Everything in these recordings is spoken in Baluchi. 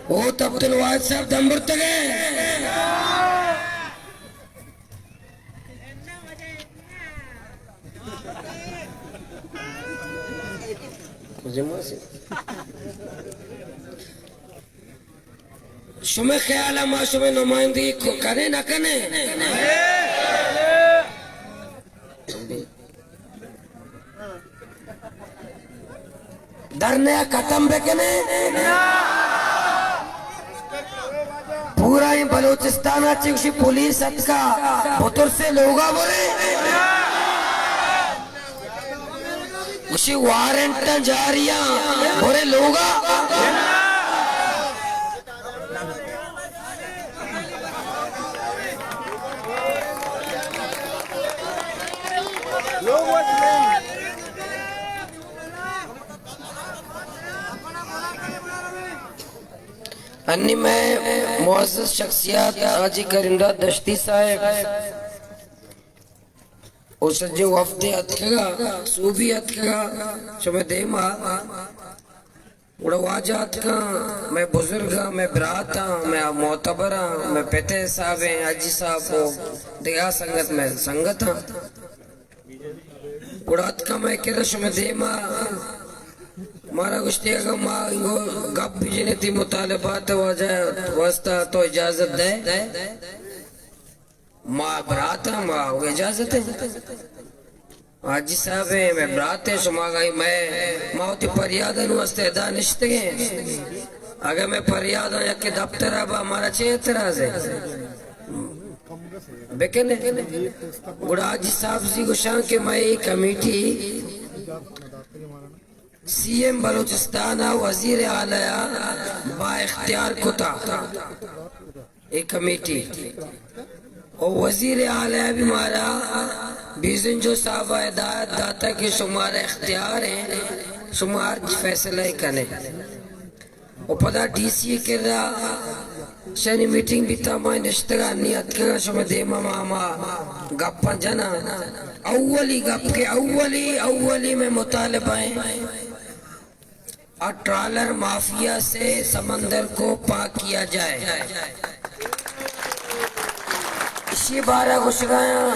او عبدالواحد صاحب دمبرتگے۔ شمئے خیال ءَ ما شمئے نمائندگی ک-، کنیں نہ کنیں؟ دھرنے ءَ ختم بکنیں۔ پورا اے بلوچستان ءَ چہ گوشی پولیس اتکا، بترسے لوگا برے۔ گوشی وارنٹاں جاریاں، برے لوگا۔ انی مئے معزز شخصیت حاجی کریم داد دشتی صاحب، او سجیں وفدے اتکگا، سوبی اتکگا، شمئے دیما۔ گڑا واجہ اتکاں، مئے بزرگاں، مئے براتاں، مئے معتبراں، مئے پت ءِ صاحبیں حاجی صاحب و دگہ سنگت، مئے سنگتاں۔ گڑا اتکاں مئے کرا، شمئے دیما۔ مارا گوشتی اگاں ما انگو گپ بجنے تئی مطالبات واجہ واسطہ تو اجازت دے۔ ما براتاں، ما اجازت ایں۔ حاجی صاحب ایں، مئے برات ایں، شما گئی مئے، ما وتی پریادانی واسطہ ادا نشتگیں۔ اگہ مئے پریاداں یکے دفتر ءَ با، مارا چے اعتراض ایں؟ بکنے۔ گڑا حاجی صاحب زی گوشاں کہ مئے اے کمیٹی سی ایم بلوچستان ءَ وزیر اعلی ءَ با اختیار کتا اے کمیٹی۔ و وزیر اعلی ءَ بھی مارا بیزنجو صاحب ءَ ہدایت داتا کہ شمارا اختیار ایں، شما ہر فیصلہ کنے۔ و پدا ڈی سی ءِ کرا شنی میٹنگ بیتا، ما نشتگا نی اتکگا شما دیما، ما ہما گپاں جنا۔ اولی گپ کہ اولی، اولی مئے مطالبہ ایں، اور ٹرالر مافیا سے سمندر کو پاک کیا جائے۔ اسی بارہ گوشگایاں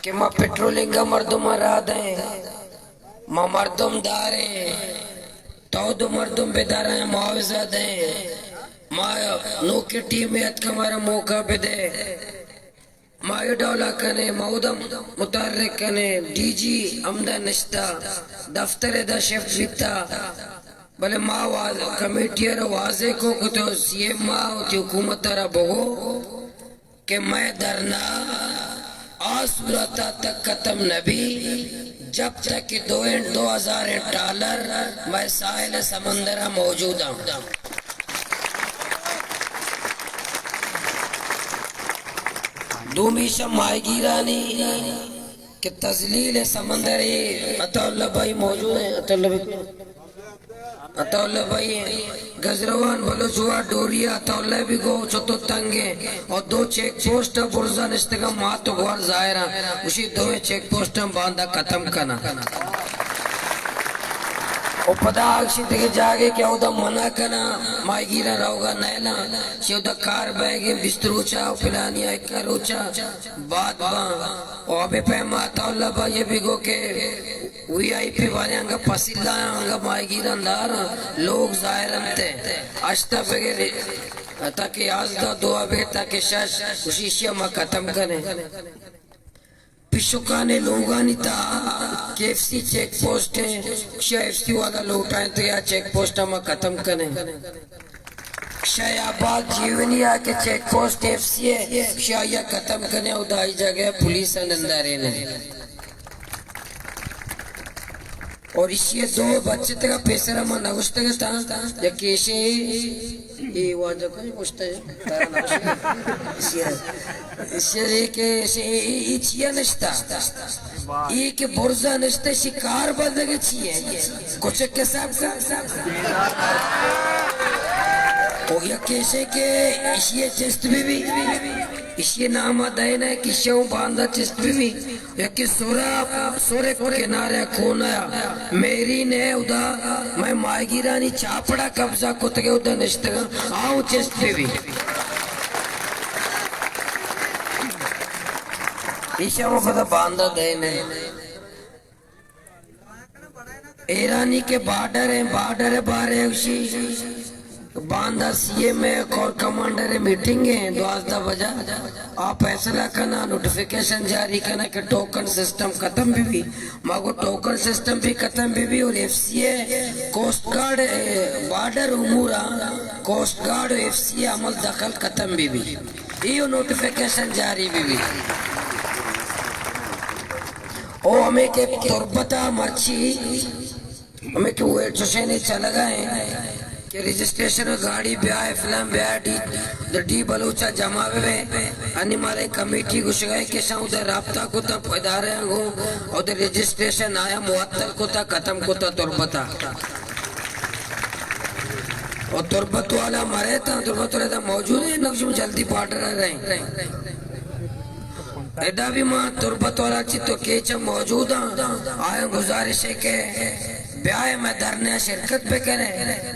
کہ ما پٹرولنگ ءَ مردم راہ دیں، ما مردم داریں، تو دو مردم بداریں، معاوضہ دیں، ما نوکیں ٹیم اتکا، مارا موقع بدے۔ ما اے ڈولا کنیں، ما اودا متحرک کنیں، ڈی جی ہمدا نشتا، دفتر ادا شفٹ بیتا، بلے ما واز-، کمیٹی ءَ را واضح کو کہ تو سی ایم ءَ وتی حکومت ءَ را بگو کہ مئے دھرنا آ صورت ءَ تک ختم نہ بی، جب تک کہ دو انٹ، دو ہزار انٹ ڈالر مئے ساحل سمندر ءَ موجود ایں۔ دومی شہ ماہیگیرانی کہ تذلیل سمندر ایں، عطا اللہ بھائی موجود ایں، عطا اللہ بھائی، عطا اللہ بھائی گجروان بلوچ وارڈ ڈوری، عطا اللہ بھی گو چتو تنگ ایں، اور دو چیک پوسٹ برزا نشتگا، مات و گوار ظاہر ایں، اسی دوئیں چیک پوسٹ ہم باندا ختم کنا۔ او پدا آکشی دگہ جاگے کہ اودا منع کنا، ماہیگیراں روگا نیلاں، چہ اودا کار بئیگیں بیست روچا و پلانی ءَ ایکا روچا بعد باں۔ او ہمے پیما عطا اللہ بھائی بھی گو کہ وی آئی پی والے انگا پسیلا انگا ماہیگیراں داراں، لوگ ظاہر انت، ہشتا بگر تاکہ یازدہ، دو بگر تاکہ شش، گوشی ایشی ما ختم کنیں۔ پشکانے لوگانی تہا کے ایف سی چیک پوسٹ ایں، شہ ایف سی والا لوٹائیں تو یا چیک پوسٹ ما ختم کنیں۔ شہ آباد جیونی آ کہ چیک پوسٹ ایف سی ایں، شہ آیا ختم کنیں، او دائی جگہ پولیس نندارین۔ اور ایشی دو بچتگا پیسرا ما نگوشتگا تا، یکے ایشی اے واجہ کو گوشتہ ایں، ترا نہ گوشتہ۔ ایشی، ایشی اے کہ ایشی اے، اے، اے چیا نشتہ؟ اے کہ برزا نشتہ، ایشی کار بندگی چی ایں؟ کچک حساب کا؟ او یکے ایشی کہ ایشی چست بی بی۔ ایشی نام ءَ دئینے کہ ایشی اوں باندا چست بہ بی۔ یکے سورا، سورے کنارے کونا، میری نے ادا مئے ماہیگیرانی چاپڑا قبضہ کتگے ادا نشتگاں، آؤں چست بہ بی۔ ایشی اوں پدا باندا دئینے۔ ایرانی کہ بارڈر ایں، بارڈر ءِ بارے ءَ گوشی، باندا سی ایم اے کور کمانڈر ءِ میٹنگ ایں، دوازدہ بجہ آ فیصلہ کناں، نوٹیفیکیشن جاری کناں کہ ٹوکن سسٹم ختم بہ بی۔ ما گو ٹوکن سسٹم بھی ختم بہ بی اور ایف سی اے، کوسٹ گارڈ، اے، بارڈر امور ءَ کوسٹ گارڈ اور ایف سی اے عمل دخل ختم بہ بی۔ ایو نوٹیفیکیشن جاری بہ بی۔ او ہمے کہ تربت ءَ مرچی، ہمے کہ وہ چشیں چلگا ایں کہ رجسٹریشن گاڑی بیائے، فلان بیائے، ڈی، ڈی بلوچ ءَ جمع بہ بے۔ انی مارے کمیٹی گوشگا ایں کہ شاں ادھر رابطہ کتا ادارے آں گوں، ادھر رجسٹریشن آیا معطل کتا، ختم کتا تربت ءَ۔ او تربت والا مرے تا، تربت والا دا موجود ایں، نقش جلدی بارڈر ءَ رہیں۔ ادا بھی ما تربت والا چی تو کیچ ءَ موجود آں، آیاں گزارش ہے کہ بیائے مئے دھرنے ءَ شرکت بکنے،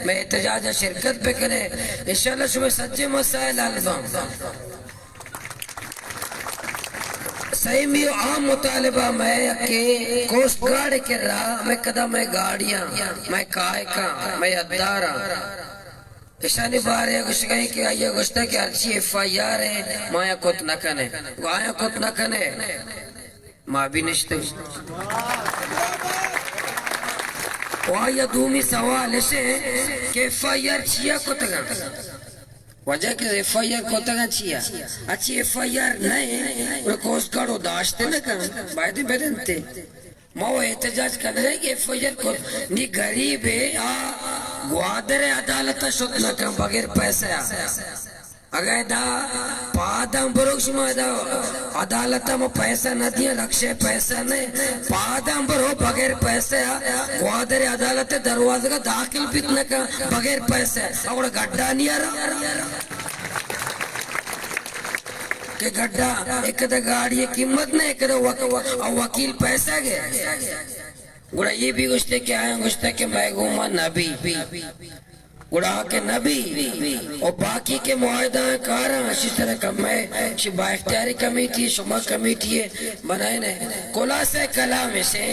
مئے احتجاج ءَ شرکت بکنے، انشاءاللہ شمئے سجے مسائل حل باں۔ سیمی و اہم مطالبہ مئے کہ کوسٹ گارڈ ءِ کرا ہمے قدم مئے گاڑیاں، مئے کائکاں، مئے اداراں، اشانی بارے ءَ گوشگ ءَ ایں کہ آئی ءَ گوشتگ کہ ہرچی ایف آئی آر ایں، ما آیاں کت نہ کنیں۔ گوں آیاں کت نہ کنیں، ما بھی نشتگ۔ و آئی ءَ دومی سوال اش ایں کہ ایف آئی آر چیا کتگ اَنت؟ وجہ کہ ایف آئی آر کتگ اَنت چیا؟ اچھی ایف آئی آر نہ ایں، گڑا کوسٹ گارڈ ءَ داشت نہ کنت، باید بدنت۔ ما و احتجاج کنگ ءَ کہ ایف آئی آر کت، نی غریب ءَ آ گوادر ءِ عدالت ءَ شت نہ کن بغیر پیسہ ءَ۔ اگہ ادا پاداں بروگ شما ادا عدالت ءَ ما پیسہ نہ دیاں، رکشے پیسہ نہ، پاداں برو بغیر پیسہ ءَ گوادر ءِ عدالت ءِ دروازگ ءَ داخل بیت نہ کن بغیر پیسہ ءَ۔ گڑا گڈا نیارا۔ کہ گڈا ایک دا گاڑی قیمت نہ، ایک دا وک-، وک-، وکیل پیسہ گے۔ گڑا یہ بھی گوشتے کہ آیاں گوشتا کہ مئے گوما نبی۔ گڑا کہ نبی، او باقی کہ معاہدہ کاراں، اسی طرح کمے، شی با اختیاری کمیٹی، شما کمیٹی بنائے نے۔ خلاصہ کلام اسے۔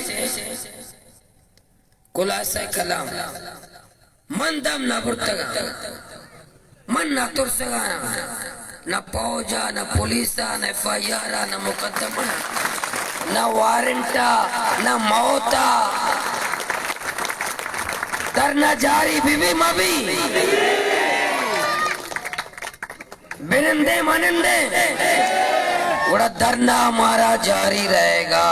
خلاصہ کلام، من دم نہ برتگاں، من نہ ترسگاں، نہ پوج ءَ، نہ پولیس ءَ، نہ ایف آئی آر ءَ، نہ مقدمہ ءَ، نہ وارنٹ ءَ، نہ موت ءَ۔ دھرنا جاری بہ بی مہ بی۔ بنندے منندے، گڑا دھرنا ہمارا جاری رہے گا۔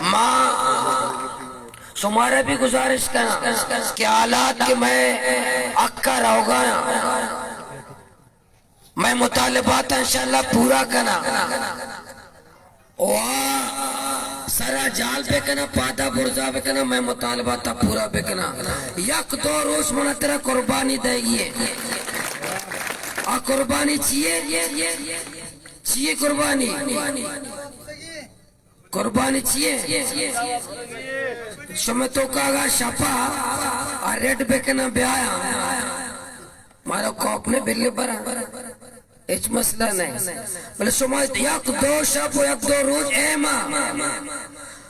ما شمارا بھی گزارش کناں کہ حالات کہ مئے حق ءَ روگا اَنت، مئے مطالبات انشاءاللہ پورا کناں۔ او آ سرا جال بکناں، پادا برزا بکناں، مئے مطالبات ءَ پورا بکناں۔ یک دو روچ من ترا قربانی دئیگی ایں۔ آ قربانی چیے؟ چیے قربانی؟ قربانی چیے؟ شمئے توکا اگاں شپا آ ریڈ بکناں بیایاں، مارا کوپ نے بل براں، ہچ مسئلہ نہیں۔ بلے شما یک دو شپ و یک دو روچ اے ما،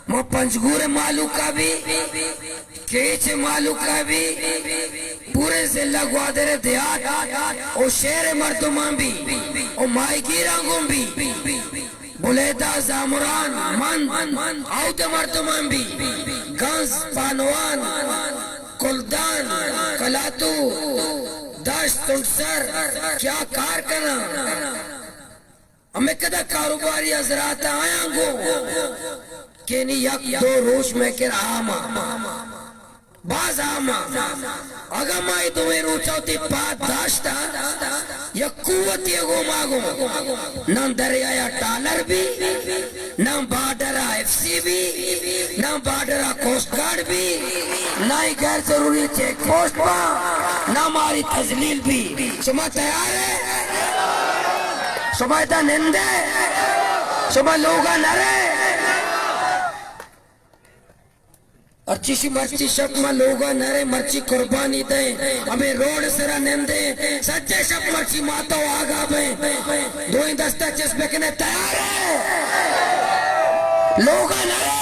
ما پنجگور مالوکا بھی، کیچ مالوکا بھی، پورے ضلع گوادر دیہات و شہر مردمان بھی، و ماہیگیراں گوں بھی۔ بلیدہ، زامران، مند، اود مردمان بھی، گنز، پانوان، کلدان، کلاتو، دشت، سنڈسر، کیا کار کناں؟ ہمے کدا کاروباری حضرات آیاں گوں کہ نی یک دو روچ مئے کر آما۔ باز عام آں۔ اگاں ما اے دوئیں روچ ءَ وتی پاد داشتہ، یک قوتے گوں ما گوں۔ ناں دریایا ٹالر بی، ناں بارڈر ءَ ایف سی بی، ناں بارڈر ءَ کوسٹ گارڈ بی، ناں اے غیر ضروری چیک پوسٹ با، ناں ماری تذلیل بی۔ شما تیار ئے؟ شما ادا نندے؟ شما لوگا نرے؟ ہرچی شی مرچی شپ ما لوگا نرے، مرچی قربانی دیں، ہمیں روڈ سرا نندیں، سجے شپ مرچی ماتو آگا بیں، دوئیں دستا چست بکنے، تیار ہے؟ لوگا نرے۔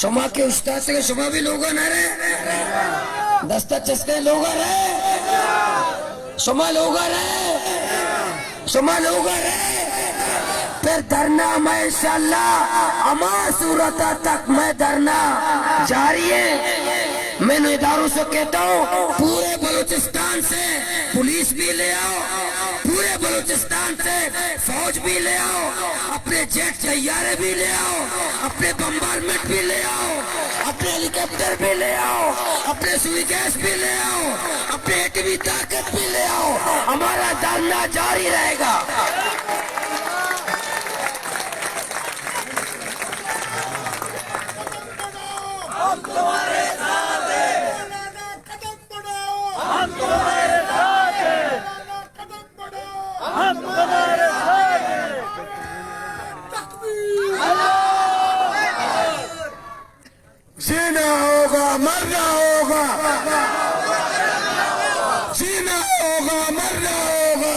شما کہ استاد سے شما بھی لوگا نہ رہے، دستا چسکے لوگا رہے، شما لوگا رہے، شما لوگا رہے۔ پھر دھرنا میں انشاءاللہ ہما صورت تک میں دھرنا جاری ہے۔ میں ان اداروں سے کہتا ہوں، پورے بلوچستان سے پولیس بھی لے آؤ، پورے بلوچستان سے فوج بھی لے آؤ، اپنے جیٹ طیارے بھی لے آؤ، اپنے بمبارمنٹ بھی لے آؤ، اپنے ہیلی کاپٹر بھی لے آؤ، اپنے سوئی گیس بھی لے آؤ، اپنے ایٹمی طاقت بھی لے آؤ، ہمارا دھرنا جاری رہے گا۔ ہم تمہارے ساتھ ہیں۔ قدم بڑھاؤ۔ ہم تمہارے ساتھ ہیں۔ قدم بڑھاؤ۔ ہم تمہارے ساتھ ہیں۔ تکبیر۔ جینا ہوگا، مرنا ہوگا۔ جینا ہوگا، مرنا ہوگا۔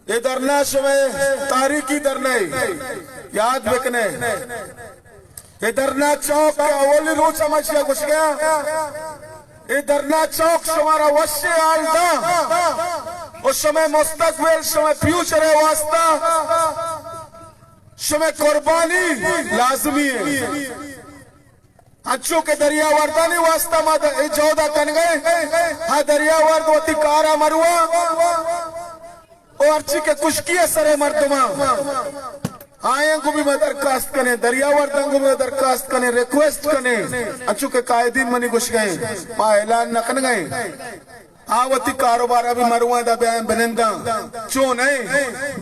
اے دھرنا شمئے تاریخی دھرنا اے، یاد بکنے۔ اے دھرنا چوک کہ اولی روچ ہم اشیا گوشگیا۔ اے دھرنا چوک شمارا وشے حال دا۔ او شمئے مستقبل، شمئے فیوچر ءِ واسطہ شمئے قربانی لازمی اے۔ انچو کہ دریا وردانی واسطہ ما د-، اے جہد ءَ کنگئے، ہا دریا ورد وتی کارا مروا، او ہرچی کہ کشکی ءِ سرے مردماں، آیاں گوں بھی ما درخواست کنیں، دریا ورداں گوں بھی ما درخواست کنیں، ریکویسٹ کنیں، انچو کہ قائدین منی گوشگئے، ما اعلان نہ کنگئے۔ آ وتی کاروبارا بھی مرواں، دا بیایں بننداں۔ چون اے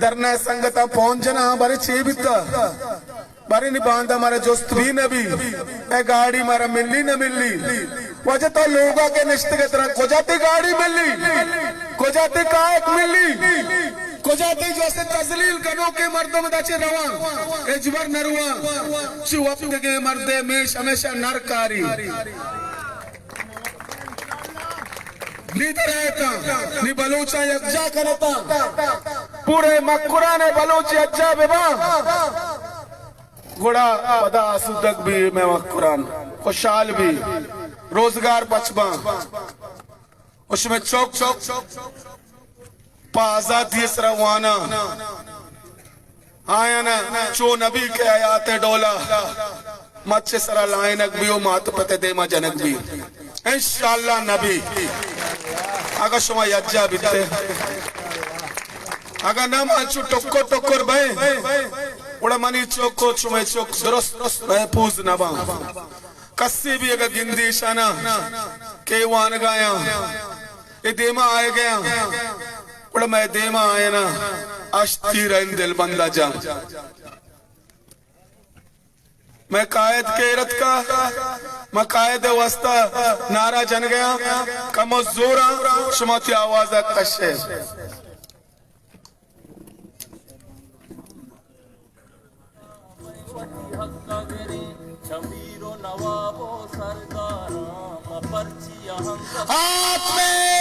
دھرنا سنگتاں پون جناں، برے چے بیتا؟ برے نی باندا مارا جست بھی نہ بی۔ اے گاڑی مارا ملی نہ ملی۔ واجہ تو لوگا کہ نشتگے، ترا کجا تی گاڑی ملی؟ کجا تی کائک ملی؟ کجا تی جو اسے تذلیل کنوکیں مردم دا چے رواں؟ اجبر نہ رواں۔ چی وپتگیں مردے میش ہمیشہ نرکاری۔ نی درائتاں، نی بلوچاں یکجا کنتاں، پورے مکران ءِ بلوچ یکجا بباں، گڑا پدا آسودگ بی مئے مکران، خوشحال بی، روزگار پچ باں۔ او شمئے چک پہ آزادی ءِ سرا واناں۔ آیانا چو نبی کہ حیات ءِ ڈولا مچ ءِ سرا لائنگ بی و مات پت ءِ دیما جنگ بی۔ انشاءاللہ نبی۔ اگاں شما یکجا بیتے، اگاں نہ ما چو ٹکر ٹکر بئیں، گڑا منی چک و شمئے چک درست محفوظ نہ باں۔ کسے بھی اگاں گندی شانا کہ وانگایاں، اے دیما آئے گیاں، گڑا مئے دیما آئینا اشتی رہن دل بندا جاں۔ مئے قائد کہ رتکا، مئے قائد واسطہ نعرہ جنگیاں، کمو زورا شما تی آوازا کشے۔ آتمے